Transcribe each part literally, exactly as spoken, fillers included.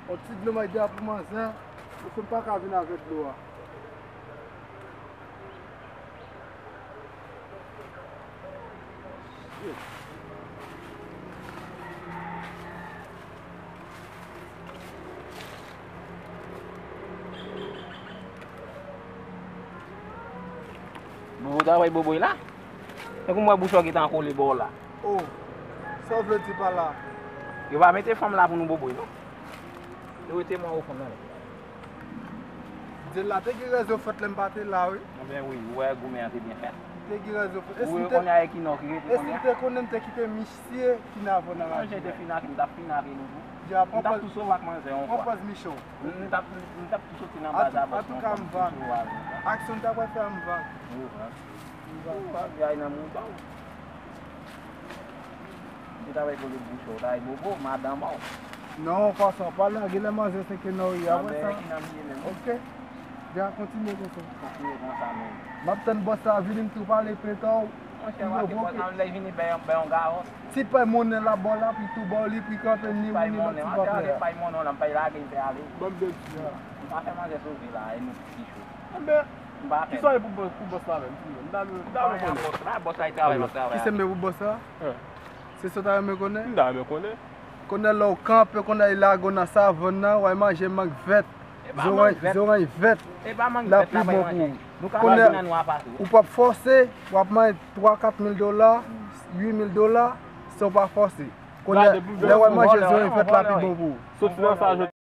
On ti dlo m ap di a pou manzè, ou konn pa ka vin avèk dlo a. Bobo ta wè boboy la. Tankou m wè bouch ou gentan kole bò w la. Oh, sa w vle di pa la? Yo pa mete fanm la pou nou boboy, non. Yo rete mwen ofon nan. Djèl la te gen rezon fèt lè m pa te la, wi. Anben wi, ou wè goumen an te byen fèt. Te gen rezon fèt. Ou rekonnen a Ekinòs ki rete kounye a? E si m te konnen, m te kite misye finavò nan lari a. Manje te finake, m t ap finake nou tou. M t ap tou sove ak manzè yon fwa. Pran pòz Michon. M t ap, m t ap tou soti nan baz a bòs mwen. Antouka, m va. Aksyon m ta pral fè a, m va. M va. M va. Ou va vye ay nan mouda w. Ou ta bay kote bouch ou, ou ta bay bobo, madanm ou. Non, fason pa lage lè manzè se ke nò ye, apre sa. Anben, ki nan m ye menm? Ok. Ja, kontinye konsa. Kontinye konsa menm. M ap tann bòs la vini, m tou pale pentò. Monchè, w ap gen bòs la, lè l vini, bay yon, bay yon gawòs. Ti pay monnen la bò la, pou tou bò li, pou kanpe ni ou ni lòt ti pay la. Pay monnen, m ap fè pay monnen w la, m pay lage, m fè ale. Ban m de ti la. M pa fè manzè sove la, e nou ki cho. Anben, kisa w ye pou bòs, pou bòs la menm? Di mwen, m ta, m ta renmen konnen. Bòs la, bòs la, li travay, l ap travay. Kisa m ye pou bòs la? Se sa w ta renmen konnen? M ta renmen konnen. Konnen lè w kanpe, konnen li lage w nan savann nan, w al manje mang vèt, zoranj, zoranj vèt, l ap pi bon pou ou. Konnen ou p ap fòse, w ap manje twa, kat mil dola, uit mil dola, san w pa fòse. Konnen lè w al manje zoranj vèt, l ap pi bon pou ou. Soti nan sa,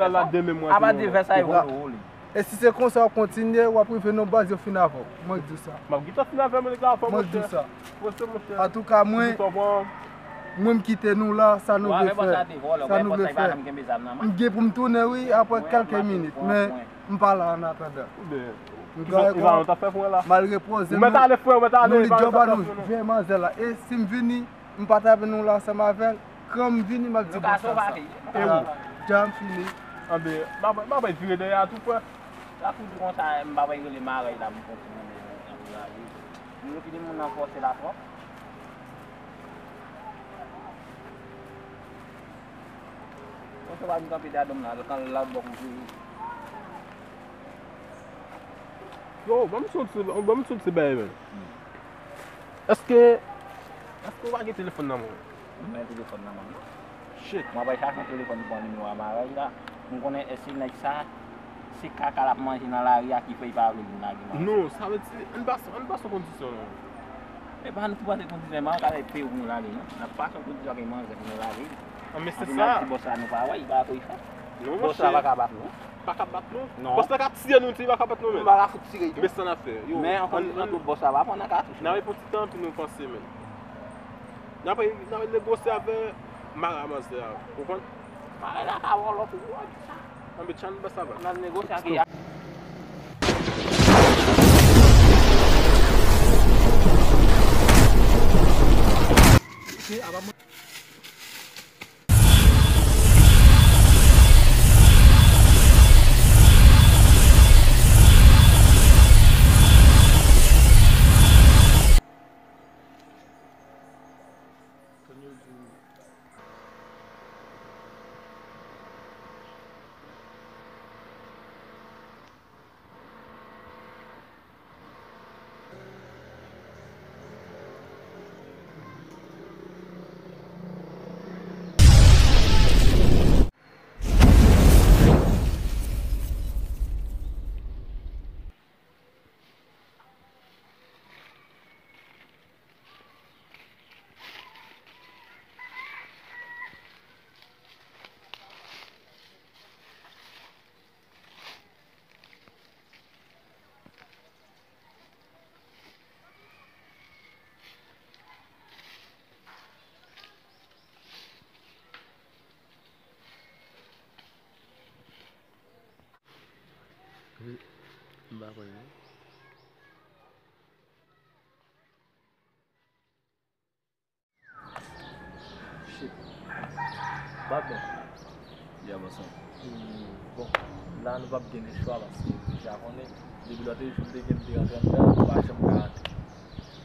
Apa de vè sa yo. E si se konsa w ap kontinye, w ap rive nan baz yo fin avè w. Mwen k di w sa. M ap gentan fin avè w, men nèg la fò, monchè. Mwen k di w sa. Antouka, mwen, mwen m kite nou la, sa nou vle fè. Sa nou vle fè. M gen pou m tounen, wi, apre kèlke minit, men m pa la annatandan. M al repoze nou, nou li djòb a nou, vye manzè la. E si m vini, m pa t avè nou la ansanm avè l, kan m vini, m ap di bòs la sa. E ou? Dja m fini. Anben, m ap, m ap vire dèyè a tou, frè. Sa fouti konsa, m pa bay rele marèy la, m kontinye nan lari. Nou fini moun nan fòse la twòp. Konsa pa vin kanpe dèyè dòm la, kan lòt bò pou vini. Yo, ban m soti, ban m soti bagay, men. Èske, èske w pa gen telefòn nan men w? Mwen gen telefòn nan men m, non. Shit. Mwen pral chache yon telefòn pou pran nimewo a marèy la. M konnen èske nèg sa, se kaka l ap manje nan lari a ki fè l pa vle vin lage manzè. Non, sa vle di, ann pase, ann pase yon kondisyon, non. E pa nou ki pase kondisyon, men an ka lè peye pou nou lage, non. N ap pase yon kondisyon avèk manzè pou nou lage. Ann, men se sa. Anpi n ap di bòs la nou pa wè, li pa wè sa pou l fè. Non, monchè. Bòs la pa ka bat nou. Pa ka bat nou? Non. Bòs la ka tiye nou, li pa ka bat nou menm. M pa ka fout tire tou. Men sa n ap fè, yo. Men an konn, an tout bòs la pa pran nan katouch. N a reponn ti tan, anpi nou panse, men. N a, n a negosye avè mara manzè a, ou konprann? Mara la ka vòlò pou ou, sa. Ann, men chan bòs la va. N a negosye ak Babè. Ya, bonswa. E, bon, la nou p ap gen lechwa paske ou deja konnen, depi lòt jou m te gen m te rantre anndan, nou pa janm ka antre.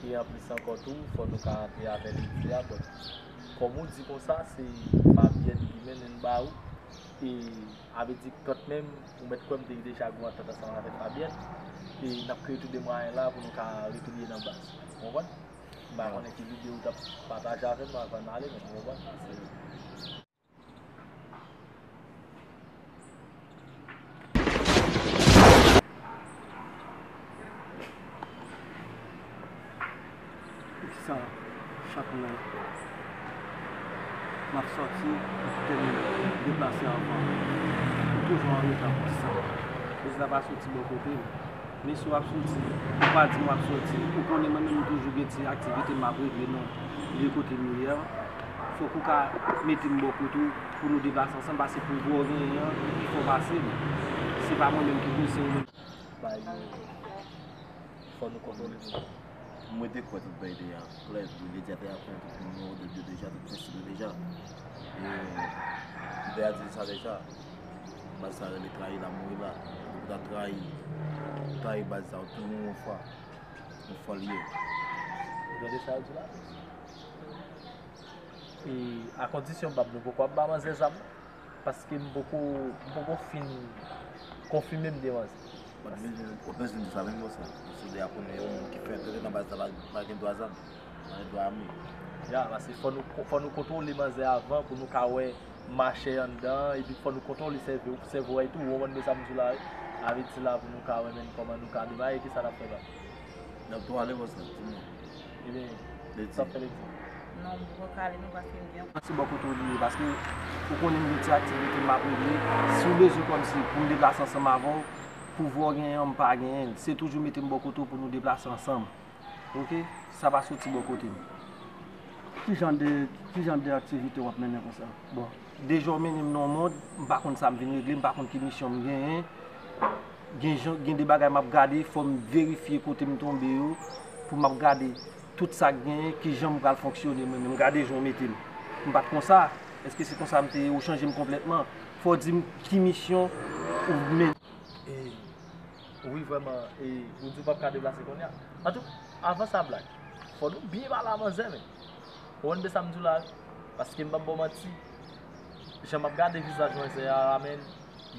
E anplis ankò tou, fò nou ka antre avè ledi a, bon. Kòm ou di konsa, se Fabyèn ki mennen l ba ou. E avèdi kantmenm, ou mèt kwè m te deja gen antant ansanm avèk Fabyèn. E n ap kreye tout de mwayen la pou nou ka retounen nan baz. Ou konprann? M pa konnen ki lide ou t ap pataje avè m anvan n ale, men ou konprann? Poukisa chak lè m ap sòti, m ap tèlman deplase avan, m toujou an reta? Poukisa? Poukisa pa soti bò kote m? Men si w ap soti, ou pa di m w ap soti. Ou konnen mwen menm m toujou gen ti aktivite m ap regle nan lye kote m ye a. Fòk ou ka mete m bò kote w pou nou deplase ansanm, paske pouvwa w genyen an pi fò pase m. Se pa mwen menm ki pou, se ou menm. Bay yo, fò nou kontwole nou. M rete kwè tout bagay deja klè, tout medya te aprann tout moun yo, de, de, deja, tout prensip yo deja. E, m te a di sa deja. Baz sa rele trayi la mouri la. Ou ta trayi, trayi baz sa, ou touye yon fwa. Yon fwa l ye. Ou tande sa yo di la? E, a kondisyon, bab, nou poko ap ba manzè zam, non. Paske m poko, m poko fin konfime m de manzè. Ou pa t bezwen, ou pa t bezwen di sa menm konsa. Paske w deja konnen yon moun ki fè antre nan baz la pa, pa gen dwa zam. Mwen dwa ame. Ya, paske fò nou, fò nou kontwole manzè avan pou nou ka wè machè anndan, epi fò nou kontwole sèvo, sèvo a tou, ou konprann sa m di w la, wi. Avèdi la pou nou ka wè menm kòman nou ka demare, kisa n ap fè la. N ap tou ale konsa, di mwen. Ebyen, sa ap fè ledi. Non, m poko ka ale non, paske m gen. Mèsi bò kote w li ye, paske ou konnen m gen ti aktivite m ap regle. Si w bezwen kòmsi pou m deplase ansanm avè w, pouvwa w genyen an, m pa genyen l. Se toujou mete m bò kote w pou nou deplase ansanm. Oke, sa pa soti bò kote m. Ki jan de, ki jan de aktivite w ap mennen konsa? Bon, deja w mennen m nan yon mond, m pa konn sa m vin regle, m pa konn ki misyon m genyen. Gen jan, gen de bagay m ap gade, fò m verifye kote m tonbe yo, pou m ap gade tout sa k genyen, ki jan m pral fonksyone mwen menm. Gade jan w mete m. M pa t konsa. Èske se konsa m te ye? Ou chanje m konplètman. Fò w di m ki misyon ou mennen. E, wi, vrèman, e, ou di w p ap ka deplase kounye a. Antou, avan sa, Black, fò nou byen pale a manzè, men. Ou konn de sa m di w la, wi? Paske m p ap ba w manti, jan m ap gade vizaj manzè a, menn,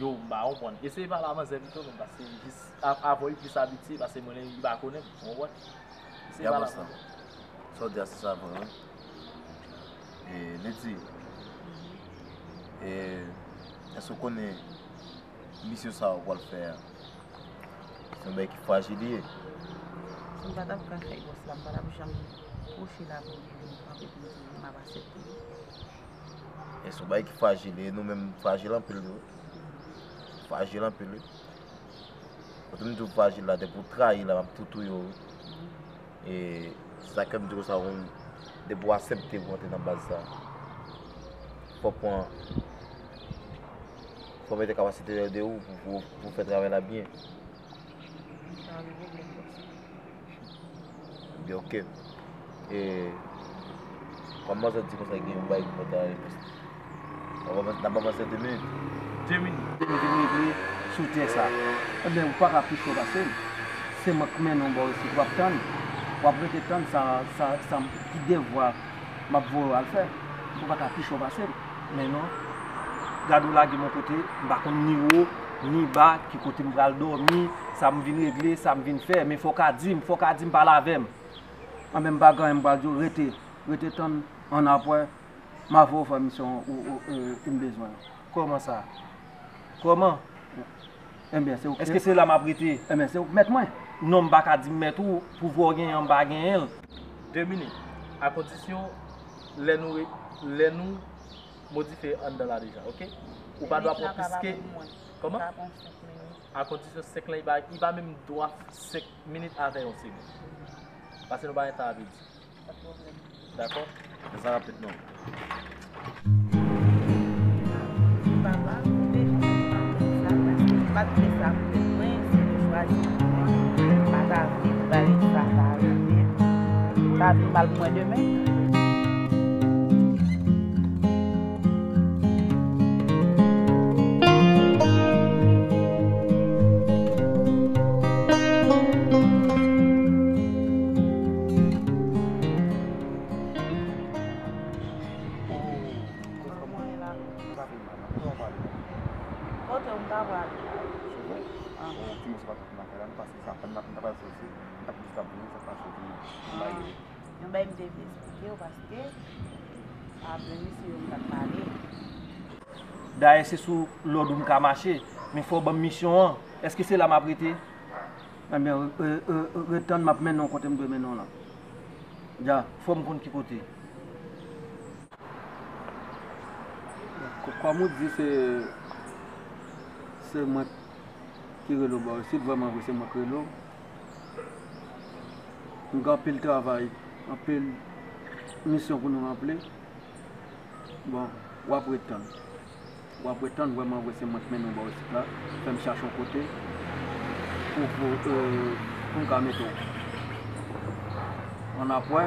yo, m pa konprann. Eseye pale a manzè pito, menn, paske jis a-, avè w li plis abitye, paske mwen, li pa konnen m, ou konprann? Eseye pale a manzè. Sa w di a, se sa vre, wi. E, Leti, e, èske w konnen misyon sa a w pral fè a, se yon bagay ki frajil li ye. Si m pa t ap ka fè bòs la, m pa t ap janm pwoche la pou li vin kanpe pou m di m ap aksepte li. E se yon bagay ki frajil, e nou menm frajil anpil tou. Frajil anpil, wi. Kote m di w frajil la, depi w trayi la, m ap tou touye w, wi. E se sa k fè m di konsa, ou, depi w aksepte pou w antre nan baz sa, fò w pran, fò w mete kapasite de ou pou, pou, pou w fè travay la byen. Pa gen pwoblèm, bòs. Ebyen, oke. E, kòm manzè di konsa, gen yon bagay ki pòte a repons. N ap avanse, n ap avanse de minit. De minit. De minit vin regle sou tè sa. Ebyen, ou pa ka pi cho pase m. Se mwen k mennen w bò isit, w ap tann. W ap rete tann sa, sa, sa, ki devwa m ap voye w al fè. Ou pa ka pi cho pase m. Men non. Gade w lage m yon kote, m pa konn ni wo, ni ba, ki kote m pral dòmi, sa m vin regle, sa m vin fè. Men fò w ka di m, fò w ka di m, pale avè m. Anben, m pa gen anyen m pral di w, rete, rete tann, annapre, m a voye w fè misyon ou, ou, ou, ou m bezwen an. Kòman sa? Kòman? Enben, se ou k... Èske se la m ap rete? Enben, se ou k mèt mwen. Non, m pa ka di m mèt ou, pouvwa w genyen an, m pa genyen l. De minit. A kondisyon, lè nou re-, lè nou modifye anndan la deja, oke? Ou pa dwa pran plis ke... Kòman? A kondisyon senk lan, li pa, li pa menm dwa senk minit avè yon segonn. Paske nou pa gen tan a pèdi. Dakò? Fè sa rapid non. Papa, ou te janm di m sa, paske m pa t vle sa pou tèt mwen, se te chwazi pou mwen. M pa ta vle pou bagay sa ta rive m. Sa vin mal pou mwen demen. M te vin eksplike w paske apre misye yo m t ap pale. Dayè, se sou lòd ou m ka mache, men fò w ban m misyon an. Èske se la m ap rete? Ebyen, re- re- re- ret tann, m ap mennen w kote m dwe mennen w lan. Dja, fò m konn ki kote. K- Kòm ou di, se, se mwen ki rele w bò isit, vrèman vre, se mwen ki rele w. M gen anpil travay, anpil misyon pou nou ranpli. Bon, w ap ret tann. W ap ret tann, vrèman vre, se mwen k mennen w bò isit la. Fè m chache yon kote pou, pou, euh, pou m ka mete w. Annapre,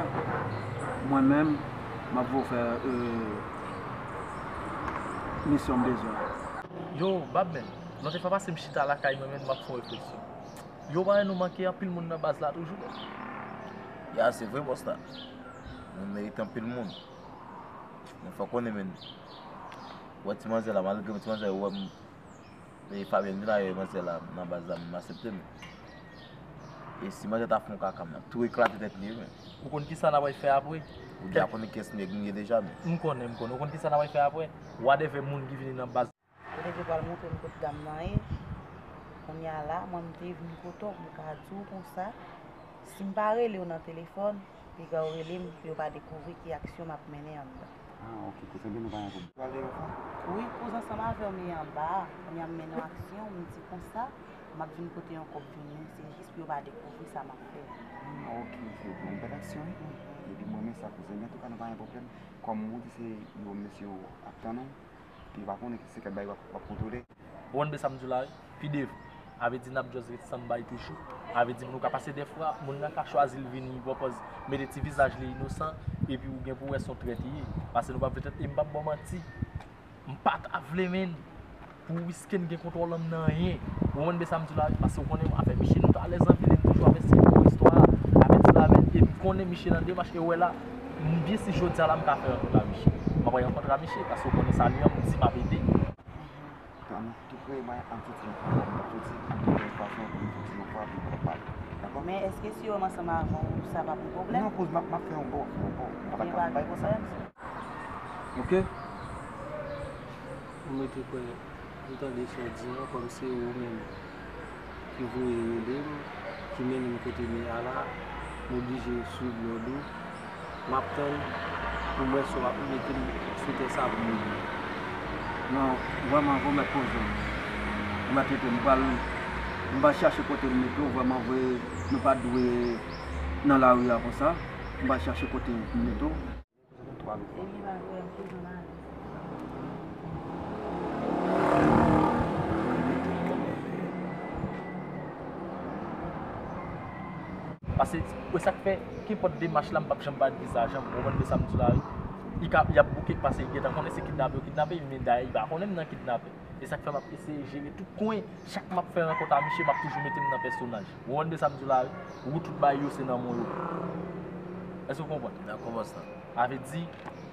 mwen menm, m ap voye w fè, euh, misyon m bezwen. Yo, Babmen, lòt fwa pase m chita lakay mwen menm, m ap fè yon refleksyon. Yo, pa wè nou manke anpil moun nan baz la toujou? Ya, se vre, bòs la. Nou merite anpil moun. Men fò konnen, men, wè ti manzè la, malgre ti manzè wè m, e Fabien vin ayè manzè la nan baz la, men m aksepte, men. E si manzè ta fè yon kaka, m ap tou eklate tèt li, men. Ou konn kisa n ap fè apre? Ou deja konnen kiyès nèg m ye deja, men. M konnen, m konnen. Ou konn kisa n ap fè apre? Whatever moun ki vini nan baz. Ou te dwe pral montre m kot dam nan ye. Kounye a la, mwen m te vin kote w, m ka di w konsa, si m pa rele w nan telefòn, piga w rele m pou yo pa dekouvri ki aksyon m ap mennen anndan. Ah, ok, kouzen, nou pa gen pwoblèm. Pral deyò fò? Wi, kouz ansanm avè w, m ye anba a. Kounye a m mennen yon aksyon, m di konsa, m ap vin kote yon kòb vini, se jis pou yo pa dekouvri sa m ap fè. Ah, ok, se yon bèl aksyon, wi. Mhm. Epi mwen renmen sa, kouzen, men antouka, nou pa gen pwoblèm. Kòm ou di, se yo mesye yo ap tann ou. Li pa konnen ki se kèk bagay w ap, w ap kontwole. Ou konn sa m di w la, wi? Pi devan. A vle di n ap just ret stand by toujou. A vle di nou ka pase dèfwa, moun nan ka chwazi l vini, pran pòz, mete ti vizaj li inosan, epi ou gen pou wè se yon trèt li ye. Pase nou p ap vle trèt, e m p ap ba w manti. M pa ta vle, menn, pou riske n gen kontwòl an m nan anyen. Ou konprann sa m di w la, wi? Pase ou konnen afè Miche, nou t alèz anpil, e m toujou ap esplike w istwa a, avèti l avè l, e m konnen Miche nan demach, e w wè la, m byen si jodi a la m ka fè rankontre a Miche. M ap rankontre a Miche, pase ou konnen sa li an, m di m ap ede. An nou tou prè, mwen, an soti yon fwa, m ap soti, an tou prè yon fwa, pou m soti yon fwa, pou m kapab pale. Dakò? Men èske si yo ansanm avè w, sa p ap yon pwoblèm? Non, kouz, m ap, m ap fè yon bò, fè yon bò. M pa ta ka bay konsa. Ok. Mwen te kwè, m tande sa w di an, kòm se ou menm ki voye rele m, ki mennen m kote m ye a la, m oblije swiv lòd ou. M ap tann pou m wè si w ap mete m sou tè sa pou m oubli. Non, vrèman, vre, w mèt poze w. W mèt rete, m pral, m pral chache kote m mete w, vrèman vre, nou pa dwe nan lari a konsa. M pral chache kote m mete w. Ebyen, pa gen pwoblèm, kouzin, m ale. Pase, e sa k fè, kenpòt demach la, m p ap janm parèt vizaj an, ou konprann sa m di w la, wi. Li ka, y ap bouke, pase, li gentan konnen se kidnape yo kidnape, men dayè, li pa konnen m nan kidnapè. E sa k fè m ap eseye jere tout kwen. Chak m ap fè rankont a Miche, m ap toujou mete m nan pèsonaj. Ou konprann sa m di w la, wi? Wout tout bagay yo, se nan men w yo. Èske w konprann? Dakò, bòs la. A vle di,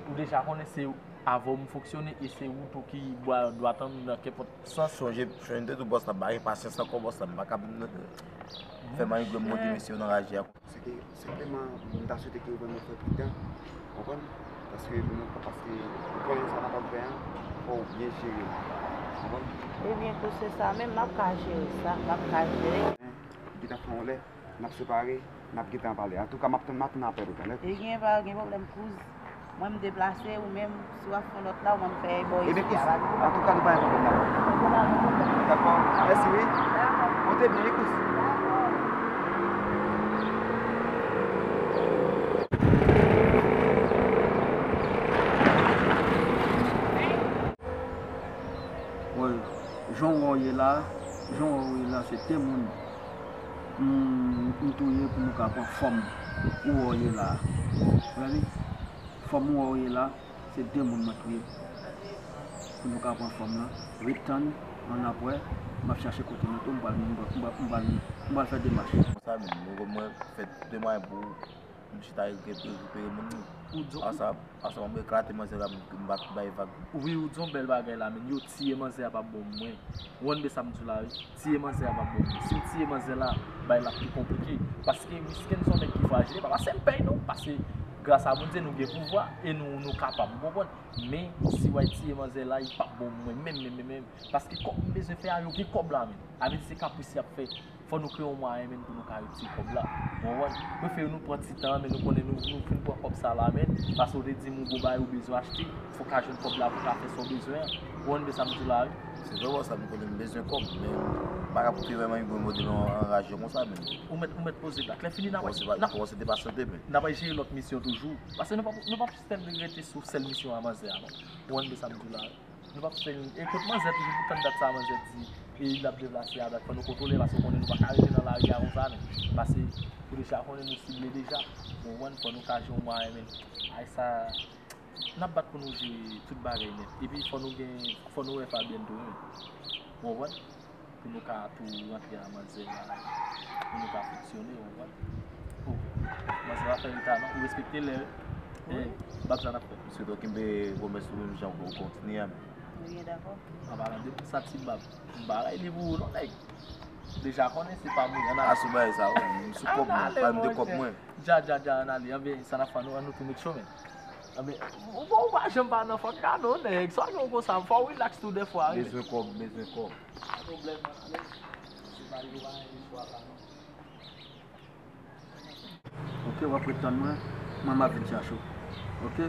ou deja konnen se avè w m fonksyone e se ou tou ki bwa dwat an m nan kenpòt sans. Sonje, sonje m te di w bòs la, m pa gen pasyans ankò bòs la, m pa ka fè malengre m monte mesye yo nan raje a. Se ke, senpleman, m ta swete ke ou menm ou fè pridan, konprann? Paske nou pa, paske ou konnen sa n ap fè an, fò w byen jere l, konprann? Ebyen, kou se sa menm, n ap ka jere sa, n ap ka jere. Men, li ta fè yon lè, n ap separe, n ap gentan pale. Antouka, m ap tann, m ap tann apèl ou, tande? Ebyen, pa gen pwoblèm, kouz. Mwen, m deplase, ou menm, si w ap fè lòt la, ou menm fè bò isit la, pa gen pwoblèm. Antouka, nou pa gen pwoblèm la. Dakò? Mèsi, wi. Dakò. Monte byen, wi, kouz. Dakò. Bon, jan w wè w ye la, jan w wè w ye la, se de moun m, m touye pou nou ka pran fanm ou wè w ye la. Ou wè li? Fanm ou wè w ye la, se de moun mwen touye. Pou nou ka pran fanm lan, ret tann, annapre, m ap chache kote mete w, m pral, m pral, m pral, m pral, m pral fè demach. Konsa menm, mwen, mwen fè de mwayen pou m chita rekipere moun nan. Ou di, asa, asa m eklate manzè la, m, m pa t bay vag. Wi, ou di yon bèl bagay la, men yo tiye manzè a p ap bon mwen. Ou konn sa m di w la, wi. Tiye manzè a p ap bon mwen. Si m tiye manzè la, bay la pi konplike. Paske riske n se yon nèg ki frajil, e pa pase m pèy non, pase Gras a Bondye, nou gen pouvwa e nou, nou kapab, ou konprann? Men, si w al tiye manzè la, li p ap bon pou mwen menm, menm, menm, menm. Paske kòb m bezwen fè a, yo gen kòb la, men. Sa vle di se kapris y ap fè. Fò nou kreye yon mwayen, men, pou nou ka retire kòb la. Ou konprann? Prefere nou pran ti tan an, men nou konnen nou, nou fin pran kòb sa la, men. Paske w te di m ou gon bagay ou bezwen achte, fò w ka jwenn kòb la pou w ka fè sa w bezwen an. Ou konprann sa m di w la, wi? Se vrè, wè sa, m konnen m bezwen kòb, men m pa ka pou te vrèman yon gwo modèl anraje konsa, men. Ou mèt, ou mèt poze dat. Lè fini, n ap, kòmanse pa, n ap, kòmanse depasyante, men. N ap al jere lòt misyon toujou. Paske nou p ap, nou p ap sèl rete sou sèl misyon a manzè a, non. Ou konprann sa m di w la, wi? Nou p ap fè l. E kot manzè toujou pou tann dat sa manzè di, e l ap deplase a dat, fò nou kontwole, paske w konnen nou pa ka rete nan lari a konsa, men. Paske ou deja konnen nou sible deja. Ou konprann, fò nou ka jwenn yon mwayen, men. Ay sa, n ap bat pou nou jere tout bagay nèt. Epi fò nou gen, fò nou wè Fabienne tou, men. Ou konprann? Pou nou ka tou rantre a manzè la, pou nou ka fonksyone, ou konprann? Oh, manzè pa fè reta non, ou respekte lè, wi, eh, bab sa n ap fè. M swete w kenbe pwomès ou menm jan ou kontinye a, men. Wi, dakò. An palan de sa ti bab, m pa ray li pou ou non, nèg. Deja konnen se pa mwen, ann ale. A sou bagay sa, wi, m sou kòb mwen, pale m de kòb mwen. Dja, dja, dja, ann ale, anben, sa n ap fè, nou, ann nou tou met cho, men. Anben, ou, ou pa janm pa nan fòk la non, nèg. Sa w gen konsa, fò w rilaks tou dèfwa, wi. Bezwen kòb, bezwen kòb. Pa pwoblèm, ann ale. Se pa yo pa gen chwa la non. Ok, w ap ret tann mwen. Mwen, m ap vin chache w. Ok?